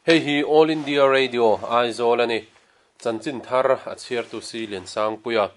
Hei hi All India Radio, Aizawl a ni. Chanchin thar a chhiartu si Liansangpuia.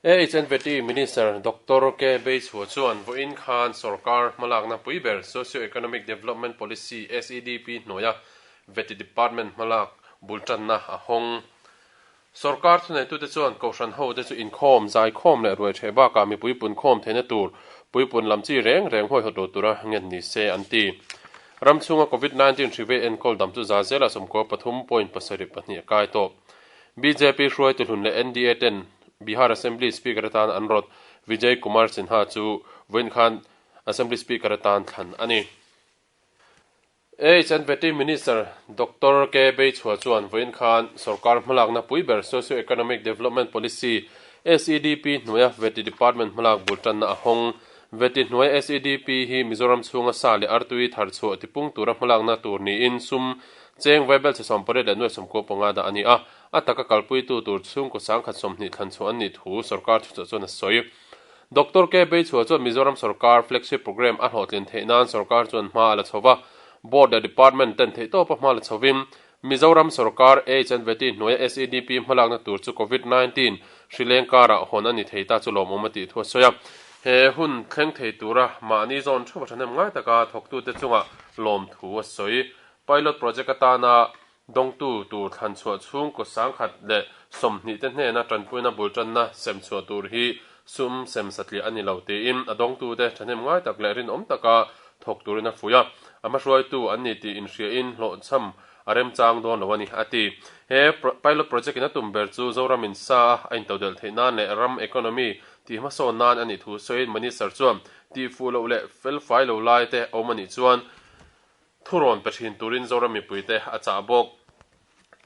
AHNVT Minister Doctor K Beichhua chuan vawiin khan sorkar hmalakna pui ber Socio-Economic Development Policy, SEDP, hnuaia Vety Department hmalak bul tanna a hawng. Sorkar thuneitute chuan Kohhran hote chu inkhawm, zaikhawm leh ruai ṭheh bakah mipui punkhawm theihna tur puipun lam chi reng reng huaihawt lo tura ngen ni se an ti. Ram chhunga Covid 19 hri vei enkawl dam chu za zela 93.72 a kai tawh. Bjp hruaitu hlun leh NDA ten Bihar Assembly Speaker atan an rawt Vijay Kumar Sinha chu vawiin khan Assembly Speaker atan thlan a ni. HNVT Minister Doctor K Beichhua chuan vawiin khan sorkar hmalakna pui ber Socio Economic Development Policy, SEDP, hnuaia Vety Department hmalak bul tanna a hawng. Vety hnuaia SEDP hi Mizoram chhunga sa leh artui thar chhuah tipung tura hmalakna tur niin sum cheng vaibel chhe sawmpariat leh nuai sawmkua panga dah a ni a, a taka kalpuitu tur chhungkaw sangkhat 20 thlan chhuah an nih thu sorkar thuchah chuan a sawi. Doctor K Beichhua chuan Mizoram sorkar flagship programme a hlawhtlin theih nan sorkar chuan hma a la chho va, Board leh Department ten theihtawpa hma la chhovin Mizoram sorkar HNVT hnuaia SEDP hmalakna tur chu Covid 19 hri leng karah hawn a ni thei ta chu lawmawm a tih thu a sawi a. He hun thleng thei tura mahni zawn thuva thahnem ngai taka thawktute chungah lawmthu a sawi. Pilot project atana Dawngtu tur thlan chhuah chhungkaw 120 te hnena tanpuina bul tanna sem chhuah tur hi sum sem satliah a ni lo tiin a dawngtute thahnem ngai tak leh rinawm taka thawk turin a fuih a, a hmahruaitu an ni tih inhriain hlawhchham a remchang dawn lo a ni, a ti. He pilot project in a tum ber chu Zoramin sa a intodelh theih nan leh ram economy tih hmasawn nan a nih thu sawiin Minister chuan tihfuh loh leh felfai lo lai te awm a nih chuan Thurawn pe thin turin Zoram mipuite a chah bawk.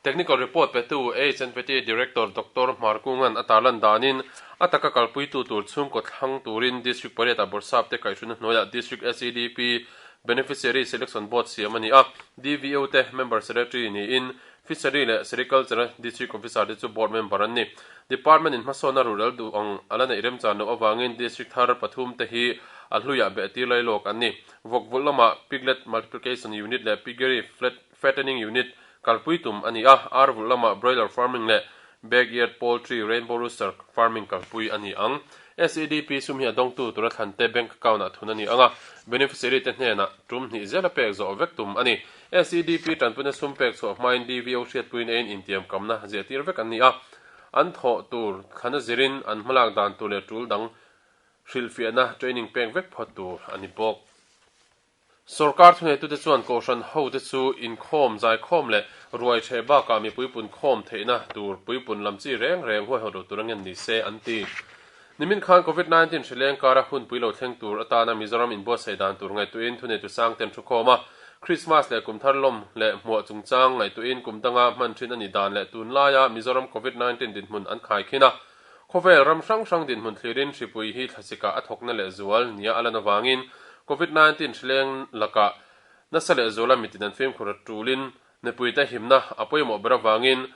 Technical report petu HNPT Director Doctor Hmarkungan a tarlan danin a taka kalpuitu tur chhungkaw thlang turin District pariat ah Bawrhsap te kaihhruina hnuaiah District SEDP Beneficiary Selection Board siam a ni a, DVO te Member Secretary niin Fishery leh Sericulture District Officer te chu Board Member an ni. Department in hmasawnna rural duh ang a la neih remchan loh avangin District thar pathum te hi a hluiah behtir lailawk an ni. Vawkvulh lamah Piglet Multiplication Unit leh Piggery Fattening Unit kalpui tum a ni a, arvulh lamah Broiler Farming leh Backyard Poultry Rainbow Rooster Farming kalpui a ni ang. SEDP sum hi a dawngtu tura thlante bank account-ah thun a ni ang a, beneficiary te hnenah tum hnih zela pek zawh vek tum a ni. SEDP tanpuina sum pek chhuah hmain DVO hriatpuiin eiin intiamkamna ziahtir vek an ni a, an thawh tur thlana zirin an hmalak dan tur leh tul dang Hrilhfiahna training pek vek phawt tur a ni bawk. Sorkar thuneitute chuan Kohhran hote chu inkhawm, zaikhawm leh ruai ṭheh bakah mipui punkhawm theihna tur puipun lam chi reng reng huaihawt lo tur a ngen ni se an ti. Nimin khan Covid 19 hri leng kara hunpui lo thleng tur atana Mizoram inbuatsaih dan tur ngaihtuahin thuneitu sang ten thukhawm a, Krismas leh kumthar lawm leh hmuah chungchang ngaihtuahin kum danga hman ṭhin a nih dan leh tunlaia Mizoram Covid 19 dinhmun an khaikhin a, Khawvel ram hrang hrang dinhmun thlirin hripui hi thlasikah a thawkna leh zual nia a lan avangin Covid 19 hrileng lakah nasa leh zuala mitin an fimkhur a tulin mipuite himna a pawimawh ber avangin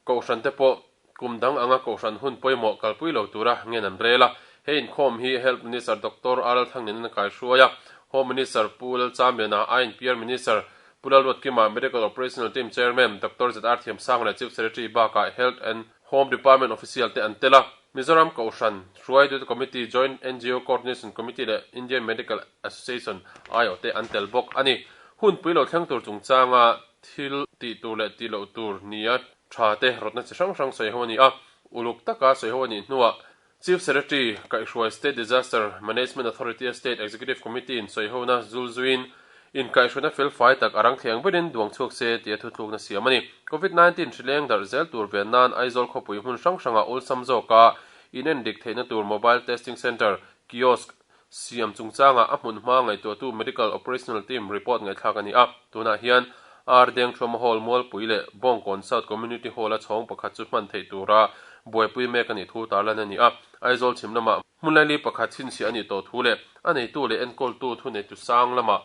Kohhran te pawh kum dang anga Kohhran hun pawimawh kalpui lo tura ngen an rel a. He inkhawm hi Health Minister Doctor R Lalthangin a kaihruai a, Home Minister Pu Lalchamliana, INPR Minister Pu Lalruatkima, Medical Operational Team Chairman Doctor ZR Thiamsanga leh Chief Secretary bakah Health and Home Department official te an tel a, Mizoram Kohhran Hruaitute Committee, Joint NGO Coordination Committee leh Indian Medical Association aiawh te an tel bawk a ni. Hunpui lo thleng tur chungchanga thil tih tur leh tih loh tur nia tha te rawtna chi hrang hrang sawi ho a ni a, uluk taka sawi ho a nih hnuah Chief Secretary kaihhruai State Disaster Management Authority-a State Executive Committee-in sawihona zul zuiin inkaihhruaina felfai tak a rang thleng berin duang chhuak se tia thutlukna siam a ni. Covid 19 hri leng darh zel tur ven nan Aizawl khawpui hmun hrang hrangah awlsam zawka inendik theihna tur Mobile Testing Centre, Kiosk, siam chungchangah a hmun hma ngaihtuahtu Medical Operational Team report ngaihthlak a ni a. Tunah hian R Dengthuama Hall Mualpui leh Bawngkawn South Community Hall-a chhawng pakhat chu hman theih tura buaipui mek a nih thu tarlan a ni a. Aizawl chhim lamah hmun laili pakhat chhinchhiah a nih tawh thu leh a neitu leh enkawltu thuneitu sang lamah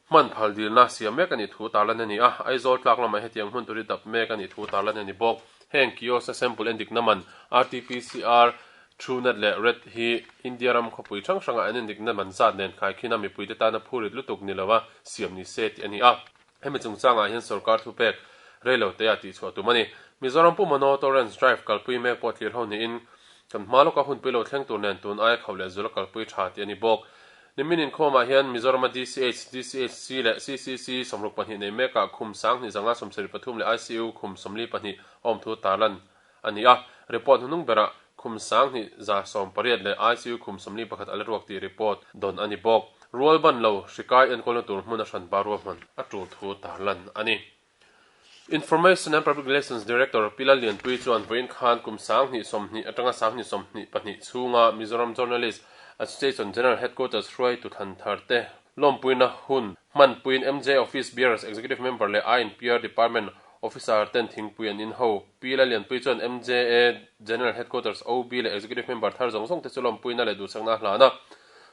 hman phal dilna siam mek a nih thu tarlan a ni a. Aizawl tlak lamah hetiang hmun turi dap mek a nih thu tarlan a ni bawk. Heng kiosk-a sample endikna man RTPCR, Truenat leh Red hi India ram khawpui hrang hrangah an endikna man zat nen khaikhin a mipuite tana phurit lutuk ni lova siam ni se tih a ni a. Hemi chungchangah hian sorkar thupek reilo te a tihchhuah tum a ni. Mizoram Pu Mano Torrance Drive kalpui mek pawh tlir ho niin kan hma lawka hunpui lo thleng tur nen tun aia khauh leh zula kalpui tha tih a ni bawk. Nimin inkhawmah hian Mizorama DCH, DCHC leh CCC 62 nei mekah khum 2573 leh ICU khum 42 a awm thu tarlan a ni a. Report hnuhnung berah khum 2118 leh ICU khum 41 a la ruak tih report dawn a ni bawk. Rual ban lo hri kai enkawlna tur hmun a hran pa ruahman a tul thu tarlan a ni. Information and Public Relations Director Pi Lallianpui chuan vawiin khan kum 2020 atanga 2022 chhunga Mizoram Journalist Association General Headquarters hruaitu thlan thar te lawmpuina hun hmanpuiin MJ Office Bearers Executive Member leh INPR Department Officer ten thingpui an in ho. Pi Lallianpui chuan MJA General Headquarters OB leh Executive Member thar zawng zawng te chu lawmpuina leh duhsakna a hlan a.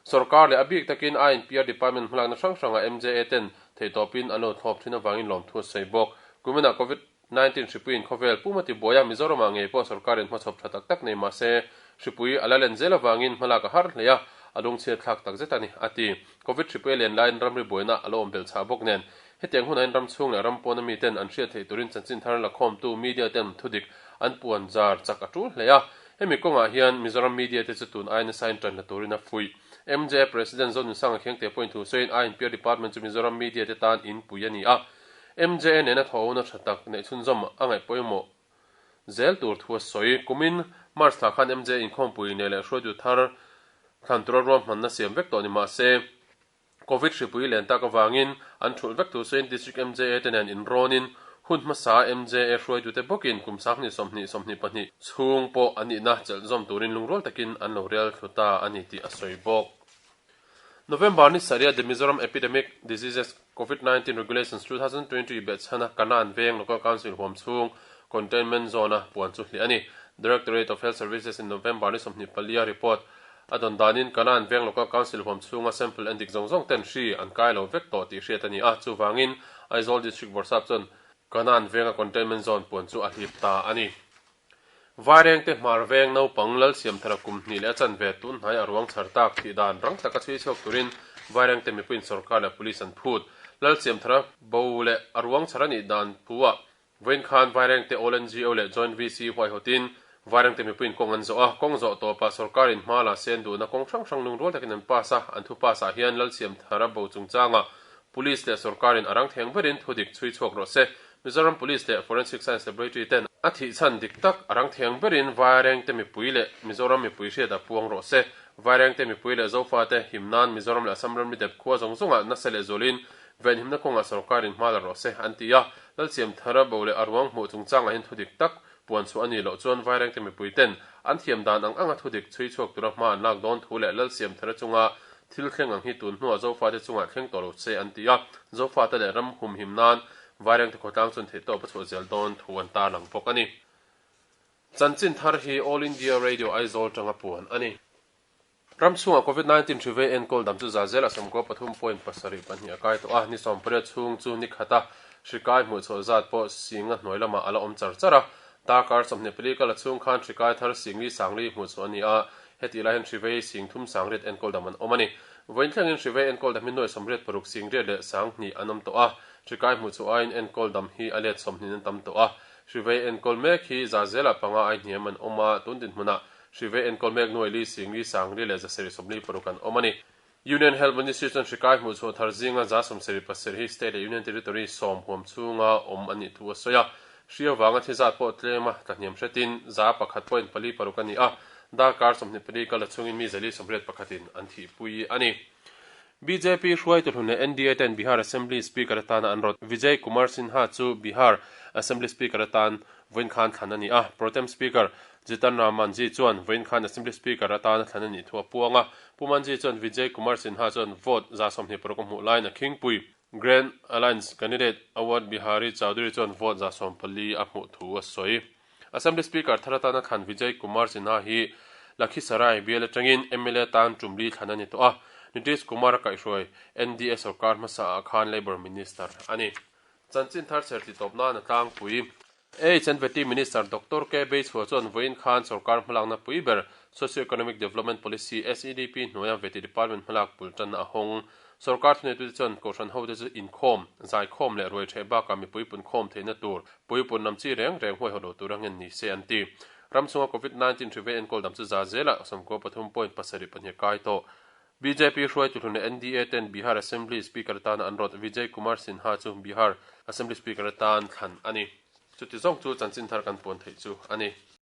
Sorkar leh a bik takin INPR Department hmalakna hrang hrangah MJA ten Theihtawpin an lo thlawp thin avangin lawmthu a sawi bawk. Kuminah Covid 19 hripuiin khawvel pum a ti buai a, Mizoramah ngei pawh sorkarin hmachhawp tha tak tak nei mah se, hripui a la len zel avangin hmalak a har hle a, a lungchhiat thlak tak zet a ni, a ti. Covid hripui a len laiin ramri buaina a lo awm belh chhah bawk nen, hetiang hunah ram chhung leh ram pawna miten an hriat theih turin chanchin thar lakhawmtu media ten thudik an puan zar chak a tul hle a. Hemi kawngah hian Mizoram media te chu tun aia nasain tan la turin a fuih. MJA President Zonunsanga Khengte pawhin thu sawiin INPR Department chu Mizoram media te tan in pui a ni a. MJA nena thawhona tha tak neih chhunzawm a ngaih pawimawh zel tur thu a sawi. Kumin March thla khan MJA inkhawmpui nei leh hruaitu thar thlan tura ruahmanna siam vek tawh ni mah se, Covid hripui len tak avangin an thulh vek thu sawiin District MJA te nen inrawnin hun hmasa MJA hruaitute bawkin kum 20 20 24 chhung pawh an nihna chelh zawm turin lungrual takin an lo rel thlu ta a ni tih a sawi bawk. November ni sarih The Mizoram Epidemic Diseases Covid 19 Regulations 2020 behchhana Kanan veng Local Council huam chhung Containment Zone-a puan chu hliah a ni. Directorate of Health Services in November ni 24 a report A dawn danin Kanan veng Local Council huam chhunga sample en dik zawng zawng ten hri an kai lo vek tawh tih hriat a ni a, chuvangin Aizawl District Bawrhsap chuan Kanan venga Containment Zone puan chu a hlip ta a ni. Vairengte Hmar veng naupang Lalsiamthara kum hnih leh a chanve tun hnai a ruang chhar tak thih dan rang taka chhui chhuak turin Vairengte mipuiin sorkar leh Police an phut. Lalsiamthara bo leh a ruang chhar a nih dan thu-ah Vawiin khan Vairengte All NGO leh Joint VC huaihawtin Vairengte mipuiin kawng an zawh a, kawng zawh tawpah sorkarin hma la sen duhna kawng hrang hrang lungrual takin an pass a, an thu pass ah hian Lalsiamthara bo chungchangah Police leh sorkarin a rang theng berin thu dik chhui chhuak rawh se. Mizoram Police leh Forensic Science Laboratory ten a thih chhan dik tak a rang theng berin Vairengte mipui leh Mizoram mipui hriat ah puang rawh se. Vairengte mipui leh Zofate him nan Mizoram leh Assam ramri dep khua zawng zawngah nasa leh zualin Venhimna kawngah sorkarin hma la rawh se, an ti a. Lalsiamthara bo leh a ruang hmuh chungchangah hian thudik tak puan chhuah a nih loh chuan Vairengte mipuiten an thiam dan ang anga thudik chhui chhuak tura hma an lak dawn thu leh Lalsiamthara chunga thil thleng ang hi tun hnuah Zofate chungah thleng tawh lo se an ti a. Zofate leh ram humhim nan Vairengte khawtlang chuan theihtawp a chhuah zel dawn thu an tarlang bawk a ni. Chanchin thar hi All India Radio Aizawl tanga puan a ni. Ram chhungah Covid 19 hri vei enkawl dam chu za zel a 93.72 a kai tawh a, ni 18 chhung chu ni khata hri kai hmuh chhuah zat pawh singa hnuai lamah a la awm char char a. Darkar 24 kal a chhung khan hri kai thar singli sangli hmuh chhuah a ni a, hetih lai hian hri vei sing thum sangriat enkawl dam an awm a ni. Vawiin thlengin hri vei enkawl dam hi nuai 86 singriat leh sanghnih an awm tawh a, hri kai hmuh chhuah aiin enkawl dam hi a let 20 an tam tawh a. Hri vei enkawl mek hi za zelah panga ai hniam an awm a, tun dinhmunah Hrive enkawl mek nuai li singli sangli leh zasarih 46 an awm a ni. Union Health Ministry chuan hri kai hmuh chhuah thar zinga 77 hi State leh Union Territory sawm huam chhunga awm a nih thu a sawi a. Hri avanga thi zat pawh tlema tlahniam hretin 1.46 a ni a, darkar 24 kal a chhungin mi zali 81 in an thihpui a ni. Bjp hruaitu hlun leh NDA ten Bihar Assembly Speaker atana an rawt Vijay Kumar Sinha chu Bihar Assembly Speaker atan vawiin khan thlan a ni a. Pro Tem Speaker Jitan Ram Manjhi chuan vawiin khan Assembly Speaker atana thlan a nih thu a puang a. Pu Manjhi chuan Vijay Kumar Sinha chuan vote 26 a hmuh laiin a khingpui. Grand Alliance candidate Awadh Bihari Chaudhary chuan vote 14 a hmuh thu a sawi. Assembly Speaker thar atana thlan Vijay Kumar Sinha hi Lakhisarai bial atangin mla tan tum li thlan a ni tawh a, Nitish Kumar a kaihhruai NDA sorkar hmasa ah khan Labour Minister a ni. Chanchin thar chher ti tawp nan a tlangpui. HNVT Minister Doctor K Beichhua chuan vawiin khan sorkar hmalakna pui ber Socio-Economic Development Policy, SEDP, hnuaia Veti Department hmalak pul tanna a hawng. Sorkar thuneitute chuan Kohhran hote chu inkhawm, zaikhawm leh ruai ṭheh bakah mipui punkhawm theihna tur puipun lam chi reng reng huaihawt lo tura ngen ni se an ti. Ram chhunga Covid 19 hri vei enkawl dam chu za zelah 93 point 7 2 kai tawh. Bjp hruaitu hlun leh NDA ten Bihar Assembly Speaker atana an rawt Vijay Kumar Sinha chu Bihar Assembly Speaker atan thlan a ni. Chuti zawng chu chanchin thar kan puan theih chu a ni.